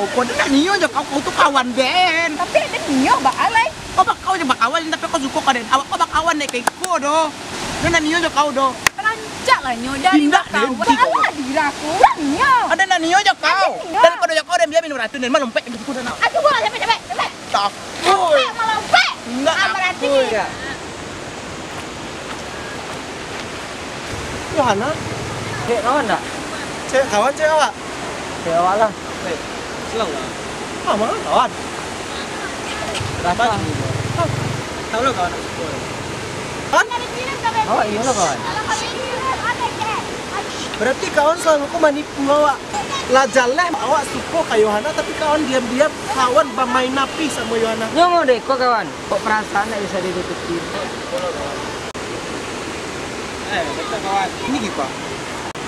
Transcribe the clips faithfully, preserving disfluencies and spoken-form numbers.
Kau tu ndak nio jo kau, kau tu kawan den. Tapi den nio baa lai. Kau bak kau jo bakawan, tapi kau suko ka den. Awak kau bakawan dek ka iko doh. Den ndak nio jo kau doh. Rancak lah nyo dari Indak, bakawan. Den, Alah, dira aku. Ndak nio. Ada ndak nio jo kau. Ndak nio. Dan kau jo kau den bia minum racun den malompek jo kau den. Aduh, gua capek, capek, capek. Takuik. Capek malompek. Ndak Ah, berarti takuik. Yohana? Cewek kawan ndak? Cewek kawan, cewek awak? Cewek awak lah. Eh, silau lah. Ah, mah kawan. Rasa. Baju. Ah. Tahu lah kawan aku. Kan? Awak iyo lah kawan. Berarti kawan selalu ko manipu awak. Lah jaleh awak suko ka Yohana, tapi kawan diam-diam kawan bamain api samo Yohana. Nyo mau dek ko kawan. Kok perasaan ndak bisa ditutupi? Eh, betul, kawan. Ini gimana?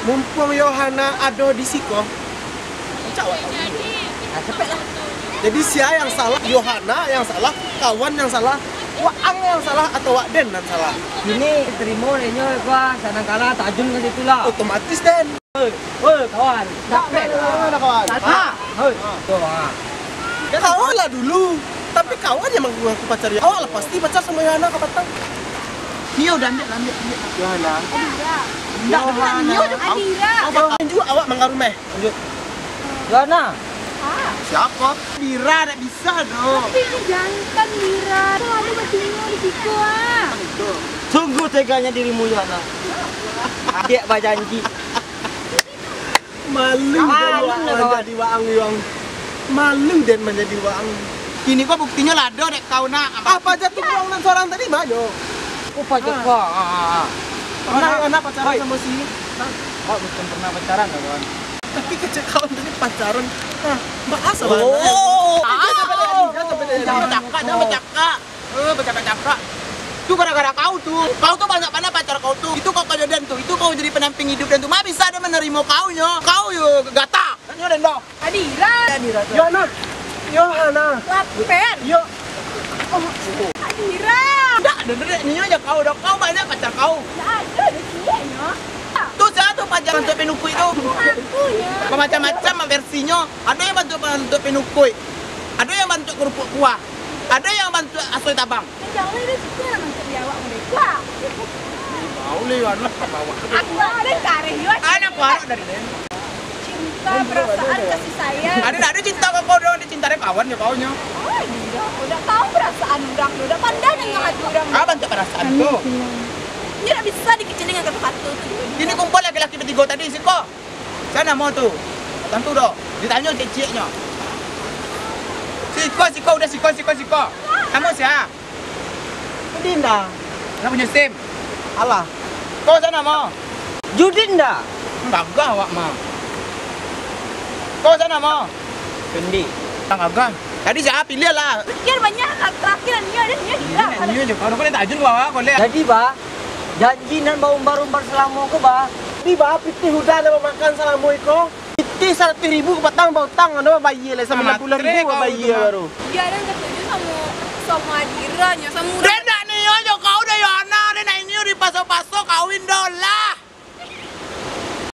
Mumpung Yohana ado di siko, rancak awak tahu. Ah, capek lah. Jadi, sia yang salah? Yohana yang salah, kawan yang salah, waang yang salah, atau wak den nan salah? Kini terimo dek nyo, gua sanang kalah, tajun ka situ lah. Otomatis den. Woi, woi, kawan. Capek. Mana, kawan? Ah, hoi. Tuh, ah. Kawan lah dulu. Tapi kawan yang mengaku pacar ya. Awak lah pasti pacar sama Yohana kapatang. Nio udah ambil, ambil, ambil. Yohana. Adira. Ndak, Yohana. Nio udah Adira. Awak, awak juga awak manggarumeh. Lanjut. Yohana. Ah. Siapa? Dira, ndak bisa doh. Tapi ini jantan, Dira. Kok ada batinyo di situ, ah? Sungguh teganya dirimu, Yohana. Adik bajanji. Malu Ah, den malu, kawan. Manjadi waang, Yuang. Malu den manjadi waang. Kini ko buktinyo lah ado dek kau nak. Ah, paja tu buang nan sorang tadi, ma nyo? Oh, paja Ah. ko. Ah, ah, ah. Pernah Yohana pacaran Hoi. Sama si Nah. Awak bukan pernah pacaran, kawan. Tapi kecek kawan tadi pacaran. Nah, bahasa Oh. Mana? Ah. Jangan bacakak, jangan bacakak. Eh, bacakak-cakak. Tu gara-gara kau tu. Kau tu banyak bana pacar kau tu. Itu kau kajadian tu. Itu kau jadi pendamping hidup den tu. Ma bisa den manarimo kau nyo. Kau yo gata. Kan nyo den doh. Adira. Adira tu. Yohana. Yohana. Laper. Yo. Adira. Ndak, den, den, nio aja kau doh. Kau banyak pacar kau. Ndak ado di sini nyo. Tu sia tu paja bantuak pinukuik tu? Aku nyo. Bamacam-macam versinyo. Ado yang bantuak, bantuak pinukuik. Ado yang bantuak kerupuk kuah. Ado yang bantuak asoi tabang. Jauah dah suka lah bantuak di awak model tu. Wah. Mau leh, anu, bawa. Aku ada kareh yo. Anak kuarak dari den. Cinta, perasaan, kasih sayang. Ada, ada cinta kau, kau doh, ada cinta dari kawan ya kau nyo. Oh, iya. Udah tahu perasaan orang tu, udah pandai dengan hati orang. Ah, bantuak perasaan tu. Dia tak bisa dikecilin dengan kata-kata tu. Ini kumpul laki-laki bertiga tadi, siko. Sia namo tu? Tantu doh. Ditanyo ciek-cieknyo. Siko, siko, udah siko, siko, siko. Namo sia? Dinda. Ndak punyo sim. Alah. Kau sia namo? Judinda. Gagah awak mah. Kau sia namo? Pendi. Tang gagah. Tadi sia? Piliah lah. Sekian banyak, terakhir nio, nio Dinda. Nio je. Kau nak tajun ke bawah, kau lihat. Jadi, Bah, Janji nan baumbar-umbar salamo ko, Bah. Di Bah, pitih udah lah mamakan salamo iko. Pitih saratuih ribu kapatang bautang, ado bayia lah, sambilan puluah ribu bayia baru. Dia ada katuju samo, samo Adira nyo, samo Den